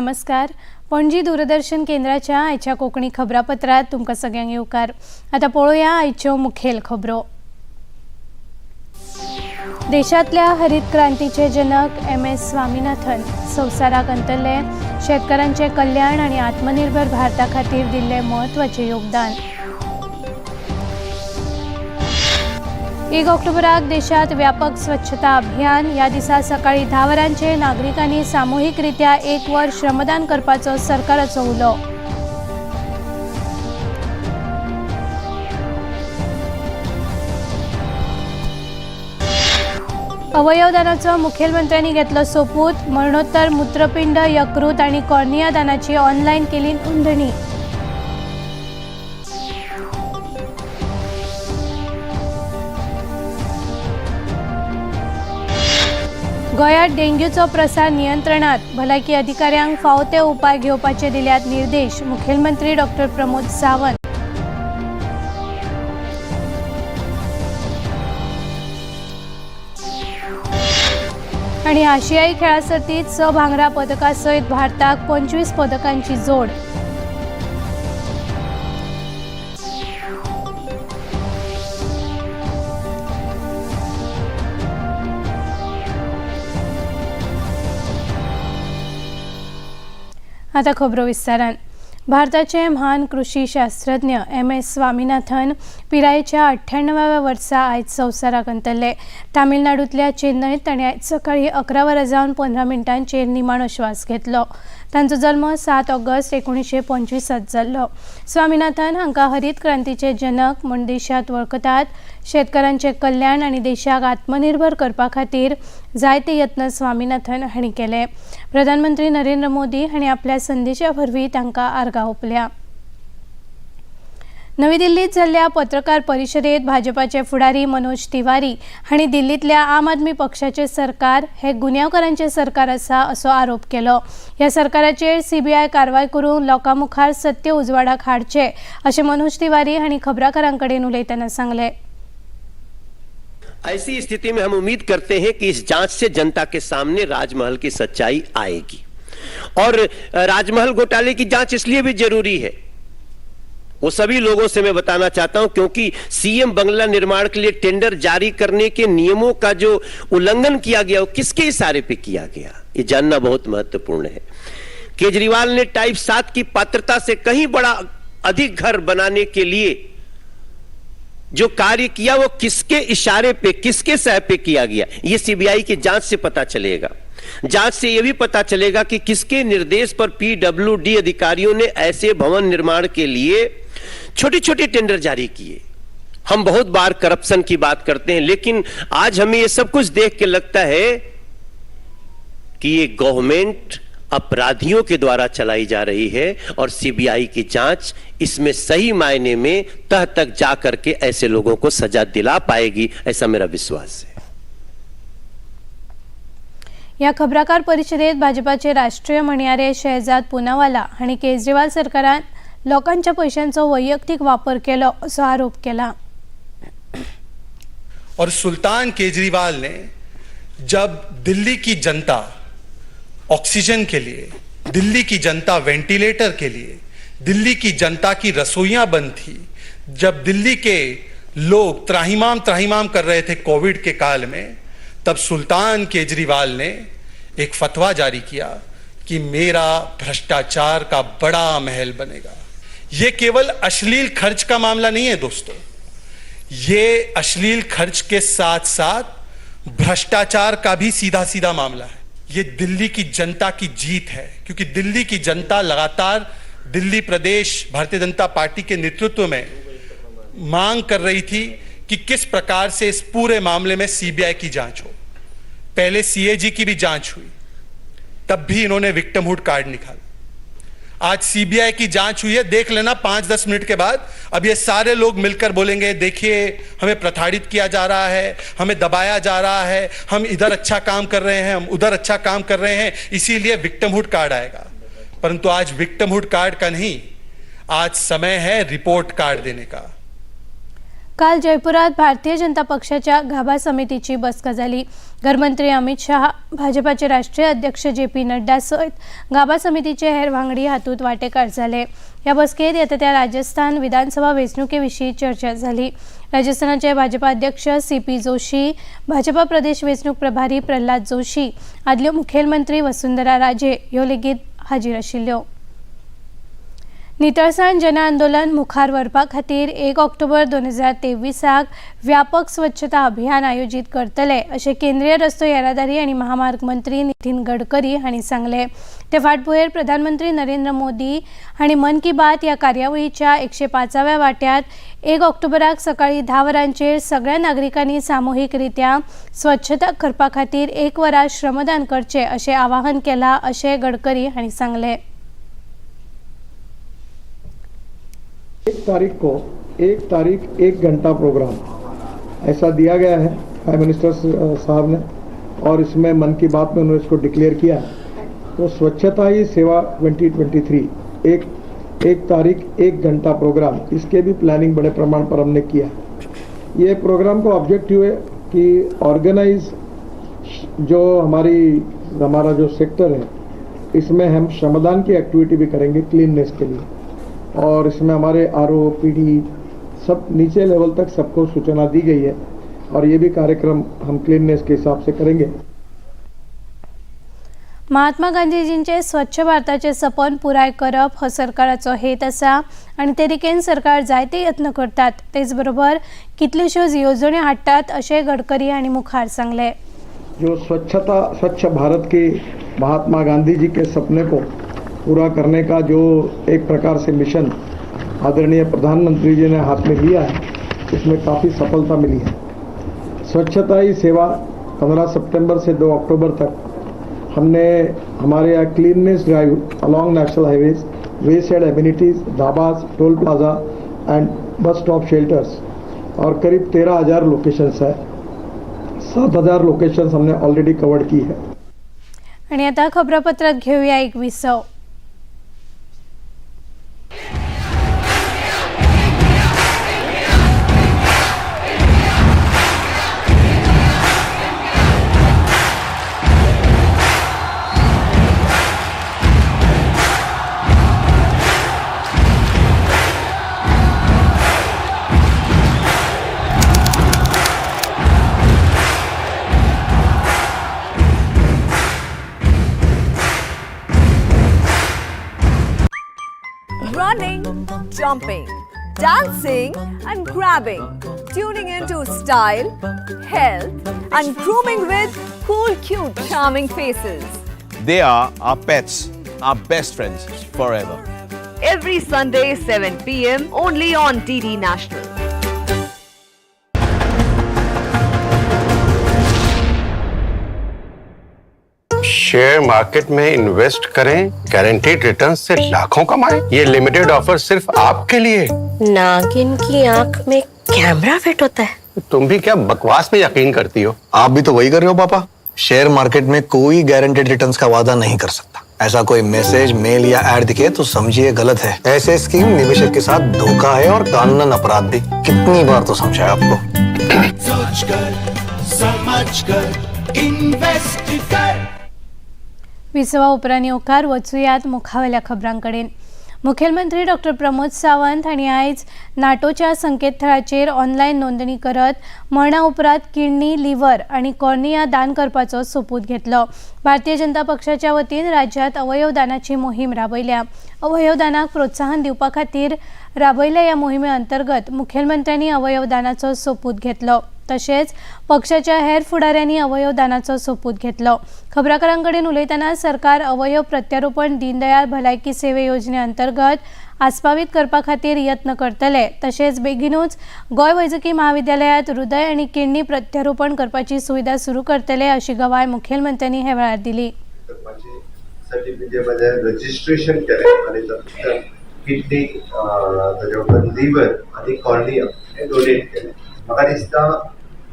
नमस्कार. पणजी दूरदर्शन केंद्राच्या आयच्या कोंकणी खबरापत्रात तुमकां सगळ्यांक येवकार. आतां पळोवया आयच्यो मुखेल खबरो. देशांतल्या हरीत क्रांतीचे जनक एम.एस. स्वामीनाथन संवसाराक अंतरले. शेतकारांचे कल्याण आनी आत्मनिर्भर भारता खातीर दिल्ले म्हत्वाचें योगदान. 1 ऑक्टोबराक देशात व्यापक स्वच्छता अभियान. ह्या दिसा सकाळी 10 वरांचेर नागरिकांनी सामुहीकरित्या 1 वर श्रमदान करपाचो सरकाराचो उलो. अवयवदानाचो मुखेलमंत्र्यांनी घेतलो सोपूत. मरणोत्तर मूत्रपिंड, यकृत आनी कॉर्निया दानाची ऑनलायन केली नोंदणी. गोंयांत डेंग्यूचो प्रसार नियंत्रणात. भलायकी अधिकाऱ्यांक फावो ते उपाय घेवपाचे दिल्यात निर्देश. मुखेलमंत्री डॉक्टर प्रमोद सावंत. आनी आशियाई खेळा सर्तीत 6 भांगरा पदकां सयत भारताक 25 पदकांची जोड. आता खबरो विस्तारान. भारताचे म्हान कृषी शास्त्रज्ञ एम.एस. स्वामीनाथन पिरायेच्या 98व्या वर्सा आयज संवसाराक अंतरले. तामिळनाडूंतल्या चेन्नयत तांणी आयज सकाळीं 11 वरां जावन 15 मिनटांचेर निमाणो श्वास घेतलो. तांचो जल्म 7 ऑगस्ट 1925 जाल्लो. स्वामीनाथन हांकां हरीत क्रांतीचे जनक म्हूण देशांत वळखतात. शेतकारांचें कल्याण आनी देशाक आत्मनिर्भर करपा खातीर जायते यत्न स्वामीनाथन हांणी केले. प्रधानमंत्री नरेंद्र मोदी हांणी आपल्या संदेशा वरवीं तांकां आर्गां ओंपल्या. नवी दिल्लीत जाल्ल्या पत्रकार परिशदेत भाजपाचे फुडारी मनोज तिवारी हांणी दिल्लींतल्या आम आदमी पक्षाचे सरकार हे गुन्यांवकारांचे सरकार आसा असो आरोप केलो. ह्या सरकाराचेर सीबीआय कारवाय करून लोकां मुखार सत्य उजवाडाक हाडचे अशें मनोज तिवारी हांणी खबराकारां कडेन उलयतना सांगलें. ऐसी स्थिति में हम उम्मीद करते हैं कि इस जांच से जनता के सामने राजमहल की सच्चाई आएगी। और राजमहल घोटाले की जांच इसलिए भी जरूरी है, वो सभी लोगों से मैं बताना चाहता हूं, क्योंकि सीएम बंगला निर्माण के लिए टेंडर जारी करने के नियमों का जो उल्लंघन किया गया वो किसके इशारे पे किया गया, ये जानना बहुत महत्वपूर्ण है। केजरीवाल ने टाइप 7 की पात्रता से कहीं बड़ा अधिक घर बनाने के लिए जो कार्य किया वो किसके इशारे पे, किसके सह पे किया गया, ये सीबीआई की जांच से पता चलेगा। जांच से यह भी पता चलेगा कि किसके निर्देश पर पीडब्ल्यूडी अधिकारियों ने ऐसे भवन निर्माण के लिए छोटे छोटे टेंडर जारी किए। हम बहुत बार करप्शन की बात करते हैं, लेकिन आज हमें यह सब कुछ देख के लगता है कि ये गवर्नमेंट अपराधियों के द्वारा चलाई जा रही है और सीबीआई की जांच इसमें सही मायने में तह तक जा करके ऐसे लोगों को सजा दिला पाएगी, ऐसा मेरा विश्वास है। ह्या खबराकार परिशदेत भाजपाचे राष्ट्रीय म्हणयारे शहजाद पुनावाला हांणी केजरीवाल सरकारान लोकांच्या पयशांचो वैयक्तीक वापर केलो असो आरोप केला. और सुल्तान केजरीवाल ने जब दिल्ली की जनता ऑक्सीजन के लिए, दिल्ली की जनता वेंटिलेटर के लिए, दिल्ली की जनता की रसोइयां बंद थी, जब दिल्ली के लोग त्राहिमाम त्राहिमाम कर रहे थे कोविड के काल में, तब सुल्तान केजरीवाल ने एक फतवा जारी किया कि मेरा भ्रष्टाचार का बड़ा महल बनेगा। ये केवल अश्लील खर्च का मामला नहीं है दोस्तों, ये अश्लील खर्च के साथ साथ भ्रष्टाचार का भी सीधा सीधा मामला है। ये दिल्ली की जनता की जीत है, क्योंकि दिल्ली की जनता लगातार दिल्ली प्रदेश भारतीय जनता पार्टी के नेतृत्व में मांग कर रही थी कि किस प्रकार से इस पूरे मामले में सीबीआई की जांच हो। पहले सीएजी की भी जांच हुई, तब भी इन्होंने विक्टिमहुड कार्ड निकाला। आज सीबीआई की जांच हुई है, देख लेना 5-10 मिनट के बाद अब ये सारे लोग मिलकर बोलेंगे देखिए हमें प्रताड़ित किया जा रहा है, हमें दबाया जा रहा है, हम इधर अच्छा काम कर रहे हैं, हम उधर अच्छा काम कर रहे हैं, इसीलिए विक्टिमहुड कार्ड आएगा। परंतु आज विक्टिमहुड कार्ड का नहीं, आज समय है रिपोर्ट कार्ड देने का। काल जयपुरात भारतीय जनता पक्षाच्या गाभा समितीची बसका जाली. घरमंत्री अमित शहा, भाजपाचे राष्ट्रीय अध्यक्ष जे पी नड्डा सयत गाभा समितीचे हेर वांगडी हातूंत वांटेकार जाले. ह्या बसकेत येता त्या राजस्थान विधानसभा वेंचणुके विशीं चर्चा जाली. राजस्थानाचे भाजपा अध्यक्ष सी पी जोशी, भाजपा प्रदेश वेंचणूक प्रभारी प्रल्हाद जोशी, आदल्यो मुखेलमंत्री वसुंधरा राजे ह्यो लेगीत हाजीर आशिल्ल्यो. नितळसाण जन आंदोलन मुखार व्हरपा खातीर 1 ऑक्टोबर 2023 व्यापक स्वच्छता अभियान आयोजीत करतले अशें केंद्रीय रस्तो येरादारी आनी महामार्ग मंत्री नितीन गडकरी हांणी सांगलें. ते फाटभुंयेर प्रधानमंत्री नरेंद्र मोदी हांणी मन की बात ह्या कार्यावळीच्या 105व्या वांट्यांत 1 ऑक्टोबराक सकाळीं 10 वरांचेर सगळ्या नागरिकांनी सामुहीक रित्या स्वच्छता करपा खातीर 1 वरां श्रमदान करचें अशें आवाहन केलां अशें गडकरी हांणी सांगलें. 1 तारीख को 1 तारीख 1 घंटा प्रोग्राम ऐसा दिया गया है प्राइम मिनिस्टर साहब ने और इसमें मन की बात में उन्होंने इसको डिक्लेयर किया है. तो स्वच्छता ही सेवा 2023 1 तारीख 1 घंटा प्रोग्राम, इसके भी प्लानिंग बड़े प्रमाण पर हमने किया. ये प्रोग्राम को ऑब्जेक्टिव है कि ऑर्गेनाइज जो हमारा जो सेक्टर है इसमें हम श्रमदान की एक्टिविटी भी करेंगे क्लीननेस के लिए और इसमें हमारे आर ओ, पी डी सब नीचे लेवल तक सबको सूचना दी गई है और ये भी कार्यक्रम हम क्लीननेस के हिसाब से करेंगे. महात्मा गांधीजींचे स्वच्छ भारताचे सपन पुराय करप हो सरकाराचो हेत आसा आनी ते दिकेन सरकार जायते यत्न करतात, तेच बरोबर कितल्योश्योच येवजण्यो हाडटात अशें गडकरी हांणी मुखार सांगलें. जो स्वच्छता स्वच्छ भारत के महात्मा गांधी जी के सपने को पूरा करने का जो एक प्रकार से मिशन आदरणीय प्रधानमंत्री जी ने हाथ में लिया है, इसमें काफ़ी सफलता मिली है. स्वच्छता ही सेवा 15 सितंबर से 2 अक्टूबर तक हमने हमारे यहाँ cleanness drive along national highways, wayside amenities, dhabas, toll plaza and bus stop shelters और करीब 13,000 लोकेशंस है. 7,000 लोकेशंस हमने ऑलरेडी कवर की है. आणि आता खबरापत्रात घेऊया एक विसव. Running, jumping, dancing, and grabbing. Tuning into style, health, and grooming with cool, cute, charming faces. They are our pets, our best friends forever. Every Sunday, 7 p.m. only on DD National. Share market में invest करें, guaranteed return से लाखों कमाएं। ये limited offer सिर्फ आपके लिए। नागिन की आंख में कैमरा फिट होता है। तुम भी क्या बकवास में यकीन करती हो? आप भी तो वही कर रहे हो पापा। शेयर मार्केट में कोई गारंटेड रिटर्न्स का वादा नहीं कर सकता। ऐसा कोई मैसेज, मेल या एड दिखे तो समझिए गलत है। ऐसे स्कीम निवेशक के साथ धोखा है और कानूनन अपराध भी। कितनी बार तो समझाया आपको। सोच कर, समझ कर, इन्वेस्ट कर। विसवा उपरांत येवकार. वचुयात मुखावेल्या खबरांकडेन. मुखेलमंत्री डॉक्टर प्रमोद सावंत हांणी आयज नाटोच्या संकेतथळाचेर ऑनलायन नोंदणी करत मरणा उपरांत किडनी, लिव्हर आनी कॉर्निया दान करपाचो सोपूत घेतलो. भारतीय जनता पक्षाच्या वतीन राज्यांत अवयवदानाची मोहीम राबयल्या. अवयवदानाक प्रोत्साहन दिवपा खातीर राबयल्ल्या ह्या मोहिमे अंतर्गत मुखेलमंत्र्यांनी अवयवदानाचो सोपूत घेतलो. तशेंच पक्षाच्या हेर फुडाऱ्यांनी अवयवदानाचो सोपूत घेतलो. खबराकारां कडेन उलयतना सरकार अवयव प्रत्यारोपण दीनदयाळ भलायकी सेवे योजने अंतर्गत आस्पावीत करपा खातीर यत्न करतले. तशेंच बेगीनूच गोंय वैजकी महाविद्यालयात हृदय आनी किडनी प्रत्यारोपण करपाची सुविधा सुरू करतले अशी गवाय मुखेलमंत्र्यांनी ह्या वेळार दिली. करपाची सर्टिफिकेट रजिस्ट्रेशन केलें आनी तातूंतल्यान किडनी, ताज्या उपरांत लिवर आनी कॉर्निया हें डोनेट केलें. म्हाका दिसता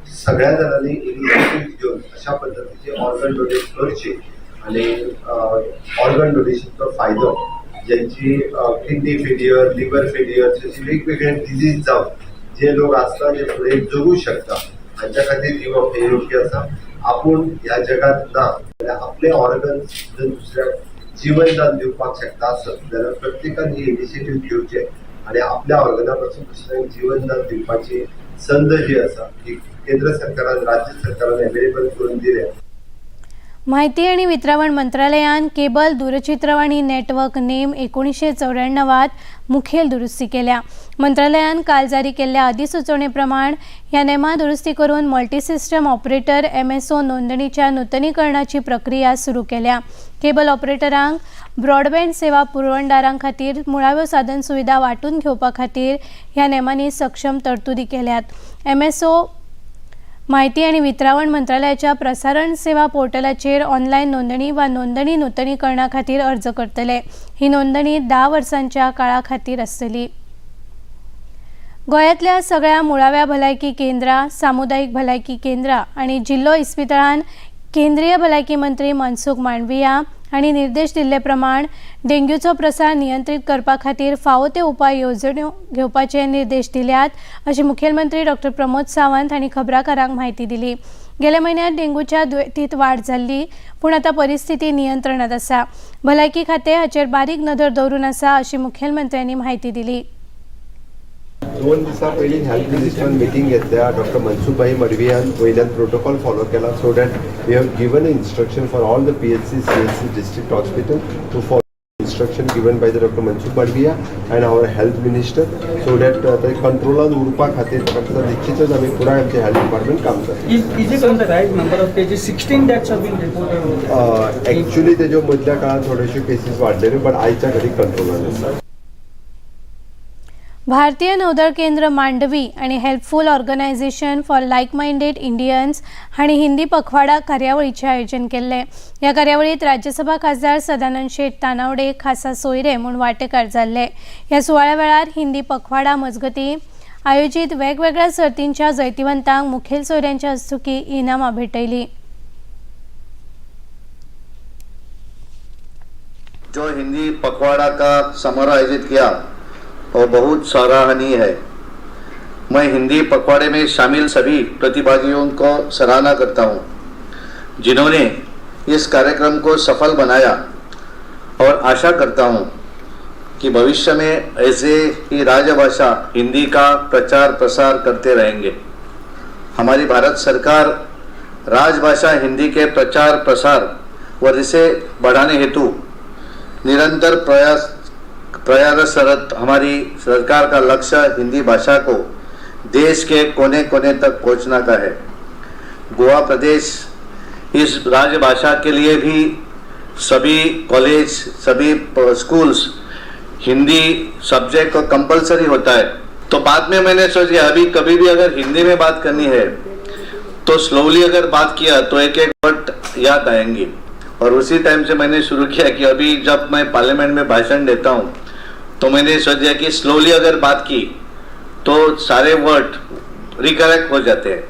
सगळ्या जाणांनी इनिशिएटीव घेवन अशा पद्दतीचे ऑर्गन डोनेट करचे आनी ऑर्गन डोनेशनचो फायदो ज्यांची किडनी फेलियर, लिवर फेलियर अशी वेगवेगळे डिजीज जावन जे लोक आसता जे फुडें जगू शकता हांच्या खातीर दिवप हें योग्य आसा. आपूण ह्या जगांत ना जाल्यार आपले ऑर्गन्स जर दुसऱ्याक जीवनदान दिवपाक शकता आसत जाल्यार प्रत्येकान ही इनिशिएटीव घेवचें आनी आपल्या ऑर्गना पासून दुसऱ्यांक जीवनदान दिवपाची संद जी आसा ती केंद्र सरकारान, राज्य सरकारान अवेलेबल करून दिल्या. माहिती आणि वितरावण मंत्रालयान केबल दूरचित्रवाणी नेटवर्क नेम 1994त मुखेल दुरुस्ती केल्या. मंत्रालयान काल जारी केल्ल्या अधिसुचोवणे प्रमाण ह्या नेमां दुरुस्ती करून मल्टीसिस्टम ऑपरेटर एमएसओ नोंदणीच्या नुतनीकरणाची प्रक्रिया सुरू केल्या. केबल ऑपरेटरांक ब्रॉडबँड सेवा पुरवणदारां खातीर मुळाव्यो साधन सुविधा वांटून घेवपा खातीर ह्या नेमांनी सक्षम तरतुदी केल्यात. एमएसओ माहिती आणि वितरावण मंत्रालयाच्या प्रसारण सेवा पोर्टलाचेर ऑनलायन नोंदणी वा नोंदणी नुतनीकरणा खातीर अर्ज करतले. ही नोंदणी 10 वर्सांच्या काळा खातीर आसतली. गोंयांतल्या सगळ्या मुळाव्या भलायकी केंद्रां, सामुदायीक भलायकी केंद्रां आनी जिल्लो इस्पितळान केंद्रीय भलायकी मंत्री मनसुख मांडविया हांणी निर्देश दिल्ले प्रमाण डेंग्यूचो प्रसार नियंत्रीत करपा खातीर फावो ते उपाय येवजण्यो घेवपाचे निर्देश दिल्यात, अशी मुखेलमंत्री डॉक्टर प्रमोद सावंत हांणी खबराकारांक म्हायती दिली. गेल्या म्हयन्यात डेंग्यूच्या दुयेंतीत वाड जाल्ली, पूण आतां परिस्थिती नियंत्रणात आसा. भलायकी खातें हाचेर बारीक नदर दवरून आसा, अशी मुखेलमंत्र्यांनी म्हायती दिली. 2 दिसां पयलीं हेल्थ मिनिस्टरान मिटींग घेतल्या. डॉक्टर मनसुखभाई मडवियान वयल्यान प्रोटोकॉल फॉलो केला, so that we have given instruction for all the PHC, CHC, district hospital to follow instruction given by the Doctor Mansukh Mandaviya and our health minister, so that ते कंट्रोलान उरपा खातीर म्हाका दिसता निश्चितच आमी पुराय आमचें हेल्थ डिपार्टमेंट काम करता. Is it on the right number of cases? 16 deaths have been reported. Actually तेज्यो मदल्या काळात थोड्योश्यो केसीस वाडलेल्यो, बट आयच्या घडीक कंट्रोलान आसा. भारतीय नौदळ केंद्र मांडवी आणि Helpful Organisation for Like Minded Indians हांणी हिंदी पखवाडा कार्यावळीचें आयोजन केल्लें. ह्या कार्यावळीत राज्यसभा खासदार सदानंद शेट तानावडे खासा सोयरे म्हूण वांटेकार जाल्ले. ह्या सुवाळ्या वेळार हिंदी पखवाडा मजगतीं आयोजीत वेगवेगळ्या सर्तींच्या जैतिवंतांक मुखेल सोयऱ्यांच्या हस्तुकीं इनामां भेटयली. जो हिंदी पखवाड़ा का समारोह आयोजित किया, वो बहुत सराहनीय है. मैं हिंदी पखवाड़े में शामिल सभी प्रतिभागियों को सराहना करता हूँ, जिन्होंने इस कार्यक्रम को सफल बनाया और आशा करता हूँ कि भविष्य में ऐसे ही राजभाषा हिंदी का प्रचार प्रसार करते रहेंगे. हमारी भारत सरकार राजभाषा हिंदी के प्रचार प्रसार और इसे बढ़ाने हेतु निरंतर प्रयासरत. हमारी सरकार का लक्ष्य हिंदी भाषा को देश के कोने कोने तक पहुंचना का है. गोवा प्रदेश इस राजभाषा के लिए भी सभी कॉलेज, सभी स्कूल्स हिंदी सब्जेक्ट को कंपलसरी होता है. तो बाद में मैंने सोच लिया, अभी कभी भी अगर हिंदी में बात करनी है तो स्लोली अगर बात किया तो एक एक वर्ड याद आएंगे और उसी टाइम से मैंने शुरू किया कि अभी जब मैं पार्लियामेंट में भाषण देता हूँ तो मैंने सोचा कि स्लोली अगर बात की तो सारे वर्ड रिकलेक्ट हो जाते हैं.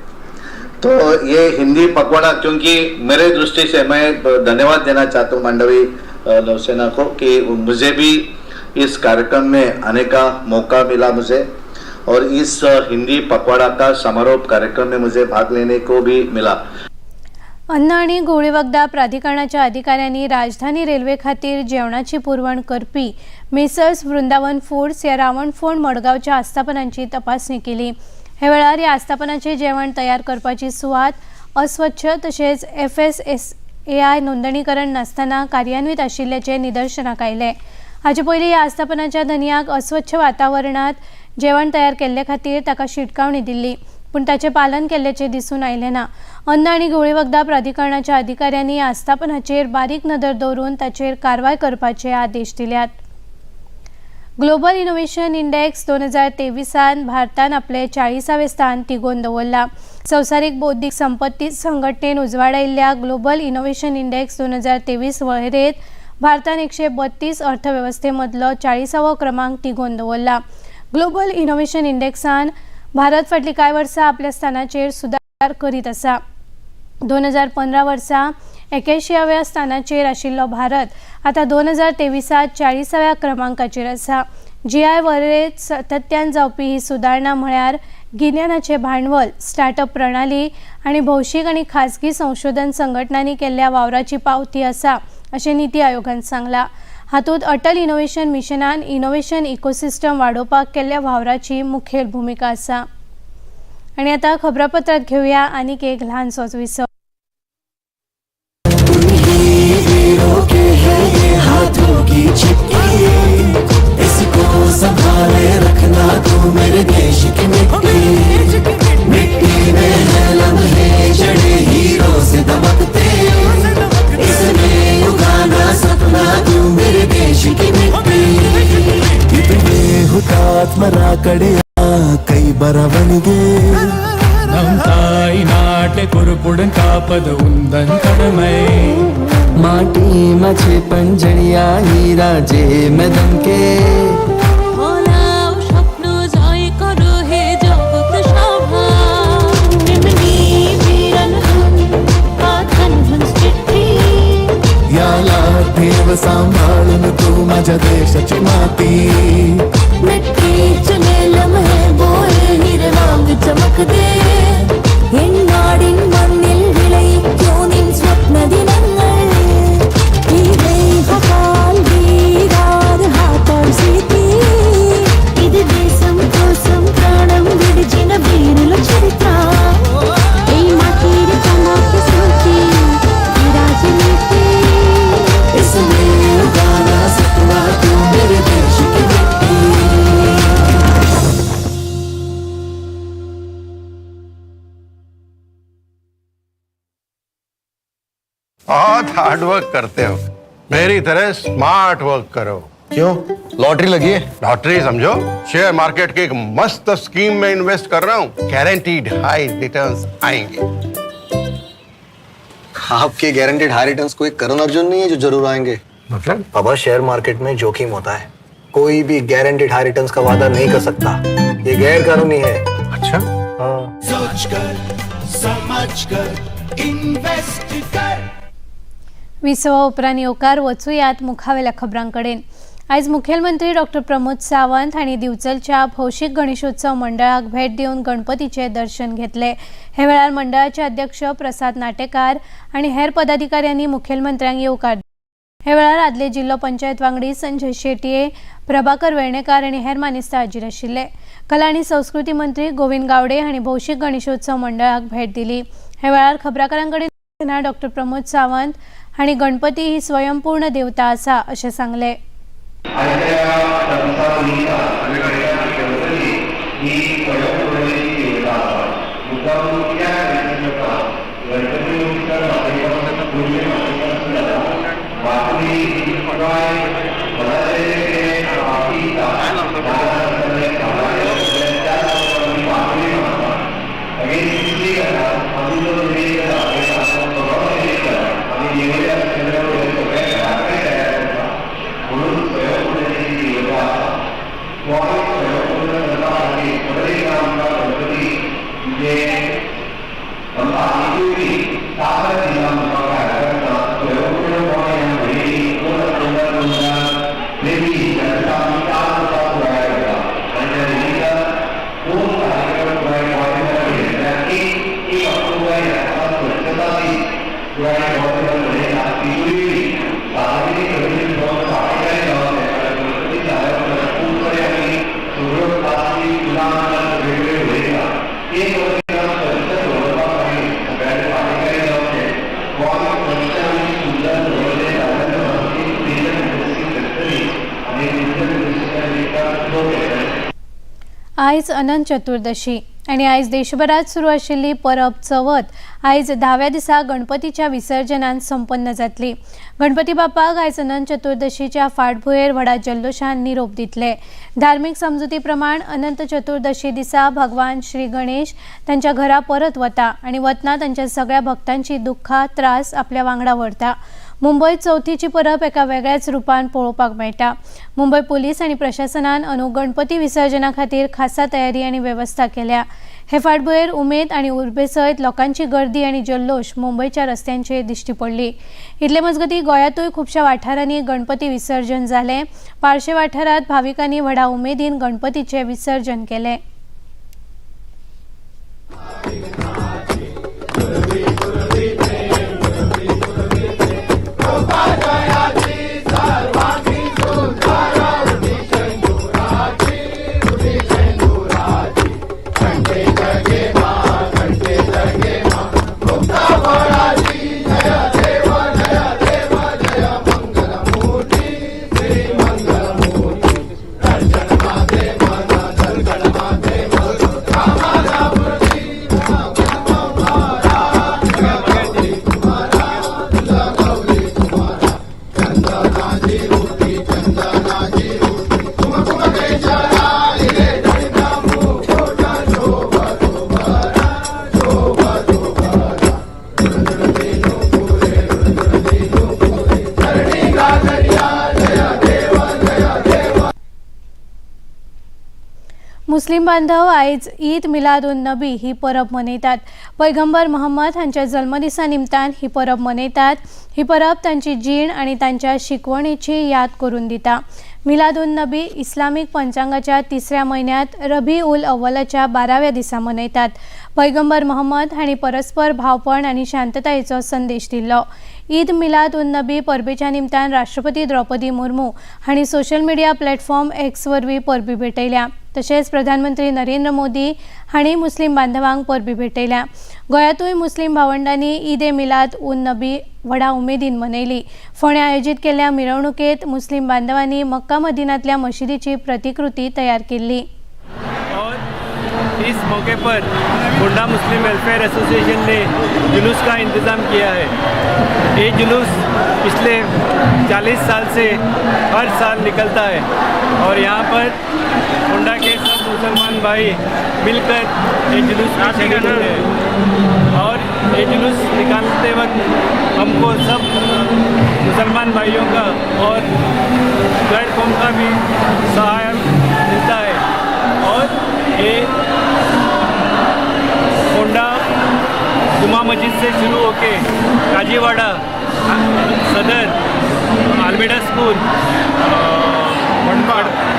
तो ये हिंदी पखवाड़ा, क्योंकि मेरे दृष्टि से मैं धन्यवाद देना चाहता हूँ मांडवी नौसेना को कि मुझे भी इस कार्यक्रम में आने का मौका मिला मुझे और इस हिंदी पखवाड़ा का समारोह कार्यक्रम में मुझे भाग लेने को भी मिला. अन्न आणि घुंवळी वखदां प्राधिकरणाच्या अधिकाऱ्यांनी राजधानी रेल्वे खातीर जेवणाची पुरवण करपी मेसर्स वृंदावन फूड्स ह्या रावणफोंड मडगांवच्या आस्थापनांची तपासणी केली. हे वेळार ह्या आस्थापनाचें जेवण तयार करपाची सुवात अस्वच्छ तशेंच एफएसएसएआय नोंदणीकरण नासतना कार्यान्वीत आशिल्ल्याचें निदर्शनाक आयलें. हाचे पयलीं ह्या आस्थापनाच्या धनयाक अस्वच्छ वातावरणांत जेवण तयार केल्ले खातीर ताका शिटकावणी दिल्ली, पूण ताचें पालन केल्ल्याचें दिसून आयलें ना. अन्न आनी घुंवळी वखदां प्राधिकरणाच्या अधिकाऱ्यांनी आस्थापनाचेर बारीक नदर दवरून ताचेर कारवाय करपाचे आदेश दिल्यात. ग्लोबल इनोव्हेशन इंडेक्स 2023त भारतान आपलें 40वें स्थान तिगोवन दवरलां. संवसारीक बौद्धीक संपत्ती संघटनेन उजवाडायिल्ल्या ग्लोबल इनोव्हेशन इंडेक्स 2023 वळेरेंत भारतान 132 अर्थवेवस्थे मदलो 40वो क्रमांक तिगोवन दवरला. ग्लोबल इनोव्हेशन इंडेक्सान भारत फाटलीं कांय वर्सां आपल्या स्थानाचेर सुदार करीत आसा. 2015 वर्सा 81व्या स्थानाचेर आशिल्लो भारत आतां 2023त 40व्या क्रमांकाचेर आसा. जीआय वळेरेंत सातत्यान जावपी ही सुदारणा म्हळ्यार गिन्यानाचें भांडवल, स्टार्टअप प्रणाली आनी भौशीक आनी खाजगी संशोधन संघटनांनी केल्ल्या वावराची पावती आसा अशें निती आयोगान सांगलां. हातूंत अटल इनोव्हेशन मिशनान इनोव्हेशन इकोसिस्टम वाडोवपाक केल्ल्या वावराची मुखेल भुमिका आसा. आनी आतां खबरापत्रांत घेवया आनीक एक ल्हानसोच विसव. के है ये हाथों की चिट्ठी, इसको संभाले रखना तू मेरे देश की मिट्टी. मिट्टी में है लम्हे जड़े हीरो से दमकते, इसमें उगाना सपना तू मेरे देश की मिट्टी. ಇದುವೇ ಹುತಾತ್ಮರ ಕಡೆಯ ಕೈ ಬರವಣಿಗೆ. நம் தாய் நாட்டை பொறுப்புடன் காப்பது உந்தன் கடமை. माटी मछे पंजड़िया हीरा जे में दमके. স্বপ্ন জয় করো হে জগৎ সভা. এমনি বীরন धन चिठ्ठी. याला ठेव सांभाळून तू माझ्या देशाची माती. मिट्टी चले लम्हे बोल हीरे वांग चमक दे. എൻ നാടിൻ മണ്ണിൽ വിളയിക്കൂ നിൻ സ്വപ്ന ദിനങ്ങൾ. ఇది దేశం కోసం ప్రాణం విడిచిన వీరుల చరిత్ర. এই মাটির চমক স্মৃতি রাজনীতি. इसमें उगाना सपना तू मेरे देश की मिट्टी. बहुत हार्ड वर्क करते हो, मेरी तरह स्मार्ट वर्क करो. क्यों, लॉटरी लगी है? लॉटरी समझो, शेयर मार्केट की एक मस्त स्कीम में इन्वेस्ट कर रहा हूँ. गारंटीड हाई रिटर्न्स आएंगे. आपके गारंटीड हाई रिटर्न्स कोई करण अर्जुन नहीं है जो जरूर आएंगे. मतलब? पापा, शेयर मार्केट में जोखिम होता है. कोई भी गारंटीड हाई रिटर्न्स का वादा नहीं कर सकता. ये गैर कानूनी है. अच्छा. हाँ. सोच कर, समझ कर, इन्वेस्ट कर. विसवा उपरांत येवकार. वचुयात मुखावेल्या खबरां कडेन. आयज मुखेलमंत्री डॉक्टर प्रमोद सावंत हांणी दिवचलच्या भौशीक गणेशोत्सव मंडळाक भेट दिवन गणपतीचें दर्शन घेतलें. हे वेळार मंडळाचे अध्यक्ष प्रसाद नाटेकार आनी हेर पदाधिकाऱ्यांनी मुखेलमंत्र्यांक येवकार दिलो. हे वेळार आदले जिल्लो पंचायत वांगडी संजय शेटये, प्रभाकर वेर्णेकार आनी हेर मानेस्त हाजीर आशिल्ले. कला आनी संस्कृती मंत्री गोविंद गावडे हांणी भौशीक गणेशोत्सव मंडळाक भेट दिली. हे वेळार खबराकारां कडेन उलयतना डॉक्टर प्रमोद सावंत हांणी गणपती ही स्वयंपूर्ण देवता आसा अशें सांगलें. आयज अनंत चतुर्दशी आनी आयज देशभरात सुरू आशिल्ली परब चवथ आयज 10व्या दिसा गणपतीच्या विसर्जनान संपन्न जातली. गणपती बाप्पाक आयज अनंत चतुर्दशीच्या फाटभुंयेर व्हडा जल्लोशान निरोप दितले. धार्मीक समजुती प्रमाण अनंत चतुर्दशी दिसा भगवान श्री गणेश तांच्या घरा परत वता आनी वतना तांच्या सगळ्या भक्तांची दुख्खां त्रास आपल्या वांगडा व्हरता. मुंबयत चवथीची परब एका वेगळ्याच रुपान पळोवपाक मेळटा. मुंबय पुलीस आनी प्रशासनान अंदू गणपती विसर्जना खातीर खासा तयारी आनी वेवस्था केल्या. हे फाटभुंयेर उमेद आनी उर्बे सयत लोकांची गर्दी आनी जल्लोश मुंबयच्या रस्त्यांचेर दिश्टी पडली. इतले मजगतीं गोंयांतूय खुबश्या वाठारांनी गणपती विसर्जन जालें. पार्शे वाठारांत भाविकांनी व्हडा उमेदीन गणपतीचें विसर्जन केलें. मुस्लिम बांधव आयज ईद मिलाद उन नबी ही परब मनयतात. पैगंबर मोहम्मद हांच्या जल्मदिसा निमतान ही परब मनयतात. ही परब तांची जीण आनी तांच्या शिकवणेची याद करून दिता. मिलाद उन नबी इस्लामीक पंचांगाच्या तिसऱ्या म्हयन्यांत रबी उल अव्वलाच्या 12व्या दिसा मनयतात. पैगंबर मोहम्मद हांणी परस्पर भावपण आनी शांततायेचो संदेश दिल्लो. ईद मिलाद उन नबी परबेच्या निमतान राष्ट्रपती द्रौपदी मुर्मू हांणी सोशल मिडिया प्लॅटफॉर्म एक्स वरवीं परबी भेटयल्या. तशेंच प्रधानमंत्री नरेंद्र मोदी हांणी मुस्लिम बांधवांक परबी भेटयल्या. गोंयांतूय मुस्लिम भावंडांनी ईद ए मिलाद उन नबी व्हडा उमेदीन मनयली. फोंड्यां आयोजीत केल्ल्या मिरवणुकेंत मुस्लिम बांधवांनी मक्का मदिनांतल्या मशिदीची प्रतिकृती तयार केल्ली. और इस मौके पर होंडा मुस्लिम वेलफेयर एसोसिएशन ने जुलूस का इंतज़ाम किया है. ये जुलूस पिछले 40 साल से हर साल निकलता है और यहाँ पर होंडा के सब मुसलमान भाई मिलकर ये जुलूस में शामिल होते हैं और ये जुलूस निकालते वक्त हमको सब मुसलमान भाइयों का और गैर कौम का भी सहारा मिलता है. और ये होंडा जुमा मस्जिद से शुरू होके काजीवाड़ा, सदर, आलमेडा स्कूल,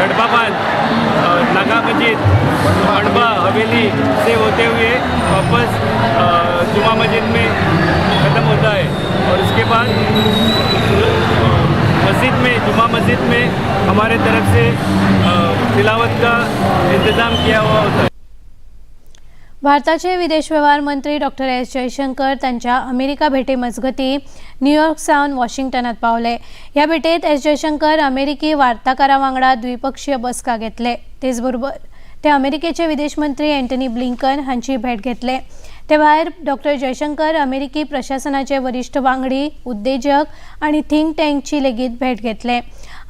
खड़बाबाद, नागा मस्जिद, खड़बा हवेली से होते हुए वापस जुमा मस्जिद में ख़त्म होता है. और उसके बाद मस्जिद में, जुमा मस्जिद में हमारे तरफ से तिलावत का इंतज़ाम किया हुआ होता है. भारताचे विदेश व्यवहार मंत्री डॉक्टर एस जयशंकर तांच्या अमेरिका भेटे मजगती न्यूयॉर्क सावन वॉशिंग्टनात पावले. ह्या भेटेत एस जयशंकर अमेरिकी वार्ताकारां वांगडा द्विपक्षीय बसका घेतले. तेचबरोबर ते अमेरिकेचे विदेश मंत्री एंटनी ब्लिंकन हांची भेट घेतले. ते भायर डॉक्टर जयशंकर अमेरिकी प्रशासनाचे वरिष्ठ वांगडी, उद्देजक आनी थिंक टँकची लेगीत भेट घेतले.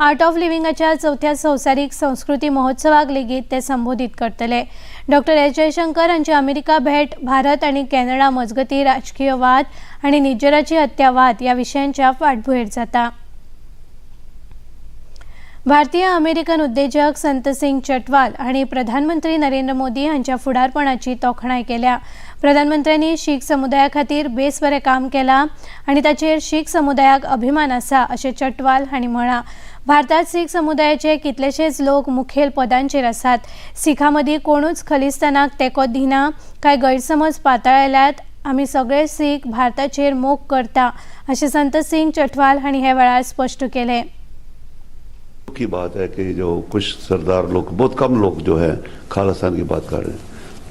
आर्ट ऑफ लिव्हिंगाच्या चवथ्या संवसारीक संस्कृती महोत्सवाक लेगीत ते संबोधीत करतले. डॉक्टर एस जयशंकर हांची अमेरिका भेट भारत आनी कॅनडा मजगती राजकीय वाद आनी निज्जराची हत्या वाद ह्या विशयांच्या फाटभुंयेर जाता. भारतीय अमेरिकन उद्देजक संत सिंग चटवाल हांणी प्रधानमंत्री नरेंद्र मोदी हांच्या फुडारपणाची तोखणाय केल्या. प्रधानमंत्र्यांनी शीख समुदाया खातीर बेस बरें काम केलां आनी ताचेर शीख समुदायाक अभिमान आसा अशें चटवाल हांणी म्हळां. भारतात शीख समुदायाचे कितलेशेच लोक मुखेल पदांचेर आसात. सिखां मदीं कोणूच खलिस्तानाक तेंको दिना, कांय गैरसमज पातळायल्यात. आमी सगळे शीख भारताचेर मोग करता अशें संत सिंग चटवाल हांणी हे वेळार स्पश्ट केलें. की बात है कि जो कुछ सरदार लोग, बहुत कम लोग जो है खालिस्तान की बात कर रहे हैं.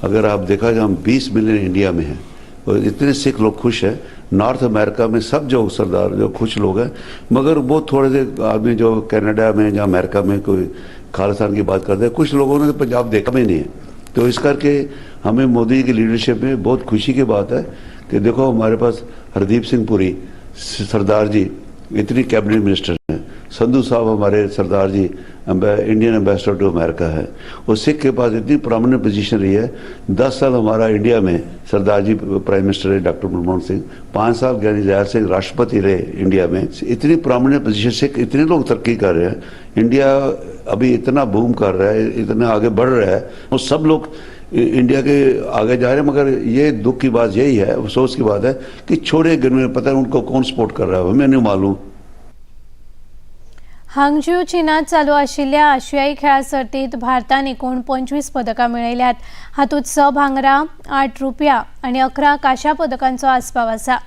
अगर आप देखा जाए हम 20 मिलियन इंडिया में हैं और इतने सिख लोग खुश हैं. नॉर्थ अमेरिका में सब जो सरदार जो खुश लोग हैं, मगर वो थोड़े से आदमी जो कनाडा में या अमेरिका में कोई खालिस्तान की बात करते हैं, कुछ लोगों ने तो पंजाब देखा भी नहीं है. तो इस करके हमें मोदी की लीडरशिप में बहुत खुशी की बात है कि देखो हमारे पास हरदीप सिंह पुरी सरदार जी इतनी कैबिनेट मिनिस्टर हैं, संधू साहब हमारे सरदार जी इंडियन एम्बेसडर टू अमेरिका है और सिख के पास इतनी प्रोमिनेंट पोजीशन रही है. 10 साल हमारा इंडिया में सरदार जी प्राइम मिनिस्टर रहे डॉक्टर मनमोहन सिंह, 5 साल ज्ञानी जैल सिंह राष्ट्रपति रहे इंडिया में. इतनी प्रोमिनेंट पोजीशन, सिख इतने लोग तरक्की कर रहे हैं, इंडिया अभी इतना बूम कर रहा है, इतना आगे बढ़ रहा है, वो सब लोग इंडिया के आगे जा रहे हैं। मगर ये दुख की बात यही है, अफसोस की बात है कि छोटे गिनवे पता है उनको कौन सपोर्ट कर रहा है, हमें नहीं मालूम। हांगझू चीनात चालू आशिल्ल्या आशियाई खेळां सर्तीत भारतान एकूण 25 पदकां मेळयल्यात। हातूंत 6 भांगरां, 8 रुपया आनी 11 कांश्या पदकांचो आस्पाव आसा।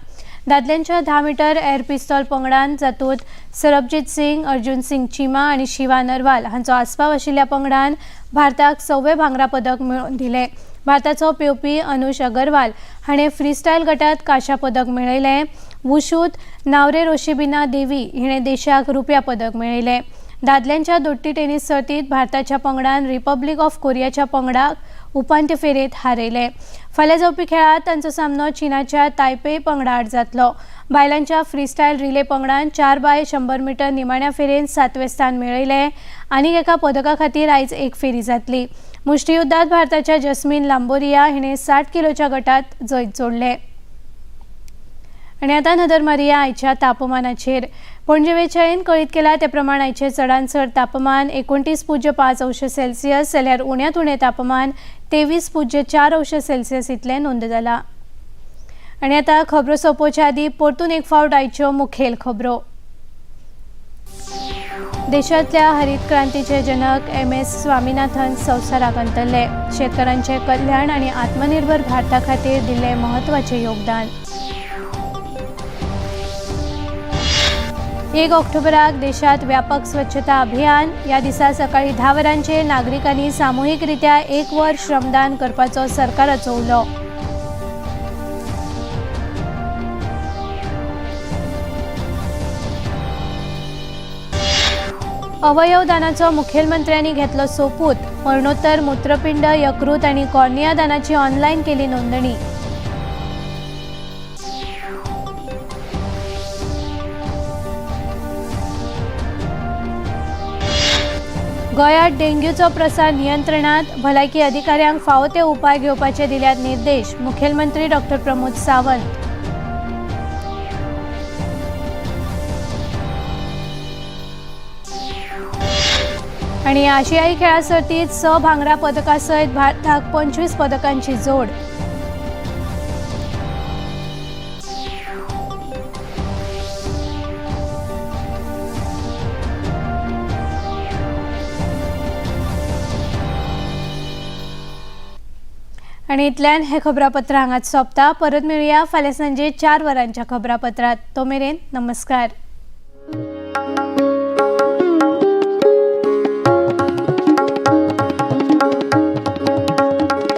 दादल्यांच्या 10 मीटर एअर पिस्तॉल पंगडान जातूंत सरबजीत सिंग, अर्जुन सिंग चीमा आनी शिवा नरवाल हांचो आस्पाव आशिल्ल्या पंगडान भारताक 6वें भांगरा पदक मेळोवन दिलें। भारताचो पेंवपी अनुश अगरवाल हाणें फ्रीस्टायल गटात कांश्या पदक मेळयलें। वुशूत नावरे रोशिबिना देवी हिणें देशाक रुप्या पदक मेळयलें। दादल्यांच्या दोट्टी टेनिस सर्तीत भारताच्या पंगडान रिपब्लिक ऑफ कोरियाच्या पंगडाक उपांत्य फेरयेंत हारयलें। फाल्यां जावपी खेळांत तांचो सामनो चीनाच्या तायपे पंगडा आड जातलो। बायलांच्या फ्रीस्टायल रिले पंगडान 4x100 metre निमाण्या फेरयेंत 7वें स्थान मेळयलें। आनीक एका पदका खातीर आयज एक फेरी जातली। मुष्टियुद्धात भारताच्या जस्मीन लांबोरिया हिणें 60 किलोच्या गटात जैत जोडलें। आनी आतां नदर मारया आयच्या तापमानाचेर। पणजे वेचायेन कळीत केला ते प्रमाण आयचें चडांत चड तापमान 29.5 अंश सेल्सियस जाल्यार उण्यांत उणें तापमान 23.4 अंश सेल्सियस इतलें नोंद जालां। आनी आतां खबरो सोंपोवच्या आदीं परतून एक फावट आयच्यो मुखेल खबरो। देशांतल्या हरित क्रांतीचे जनक MS Swaminathan संवसाराक अंतरले। शेतकऱ्यांचे कल्याण आनी आत्मनिर्भर भारता खातीर दिल्लें म्हत्वाचें योगदान। 1 ऑक्टोबराक देशात व्यापक स्वच्छता अभियान। ह्या दिसा सकाळी 10 वरांचेर नागरिकांनी सामुहीकरित्या 1 वर श्रमदान करपाचो सरकाराचो उलो। अवयवदानाचो मुखेलमंत्र्यांनी घेतलो सोपूत। मरणोत्तर मूत्रपिंड, यकृत आनी कॉर्निया दानाची ऑनलायन केली नोंदणी। गोंयांत डेंग्यूचो प्रसार नियंत्रणात, भलायकी अधिकाऱ्यांक फावो ते उपाय घेवपाचे दिल्यात निर्देश। मुखेलमंत्री डॉक्टर प्रमोद सावंत। आनी आशियाई खेळां सर्तीत 6 भांगरा पदकां सयत भारताक 25 पदकांची जोड। आनी इतल्यान हें खबरापत्र हांगाच सोंपता। परत मेळुया फाल्यां सांजे 4 वरांच्या खबरापत्रांत। तो मेरेन नमस्कार।